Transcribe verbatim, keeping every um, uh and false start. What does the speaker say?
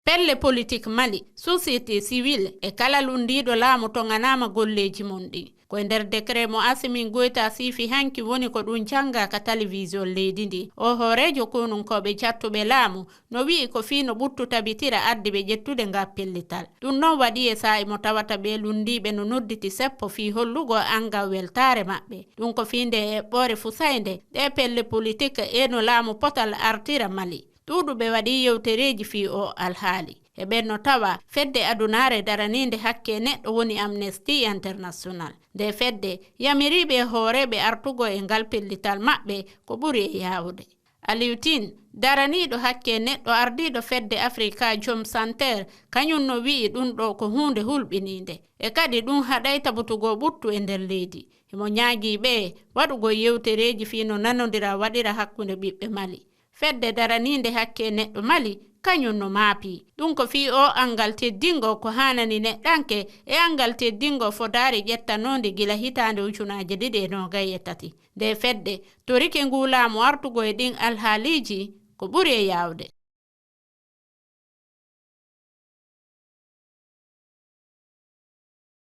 Pelle politik Mali, société civile e kala lunndiiɗo laamu toŋanaama golleeji mum ɗin. Ko e nder décret mo Assimi Goïta siifi hanki woni ko ɗum janngaa ka télévision leydi ndin. O hooreejo konunkooɓe jattuɓe laamu no wi'i ko fii no ɓuttu tabitira addi ɓe ƴettude ngaa pellital. Ɗum non waɗi e saa'i mo tawata ɓee lunndiiɓe no nodditi seppo fii hollugol anngal weltaare maɓɓe. Ɗum ko fii nde eɓɓoore fusaynde ɗee pelle politik e no laamu potal artira Mali. Ɗuuɗuɓe waɗii yewtereeji fii oo alhaali. E ɓen no tawa fedde adunaare daraniinde hakke neɗɗo woni Amnesty International. Ndee fedde yamiriiɓe e hooreeɓe artugol e ngal pellital maɓɓe ko ɓuri e yaawude. Aliou Tine, daraniiɗo hakke neɗɗo ardiiɗo fedde Africa Jom Center, kañum no wi'i ɗum ɗoo ko huunde hulɓiniinde. E kadi ɗum haɗay tabutugol ɓuttu e nder leydi. Himo ñaagii ɓee waɗugol yewtereeji fii no nanondira waɗira hakkunde ɓiɓɓe Mali. Fedde daraniinde hakke neɗɗo Mali, kañum no maapii. Ɗum ko fii oo anngal teddingol ko haanani neɗɗanke e anngal teddingol fodaari ƴettanoonde gila hitaande ujunaaje ɗiɗi e noogay e tati. Ndee fedde torike nguu laamu artugol e ɗin alhaaliiji ko ɓuri e yaawde.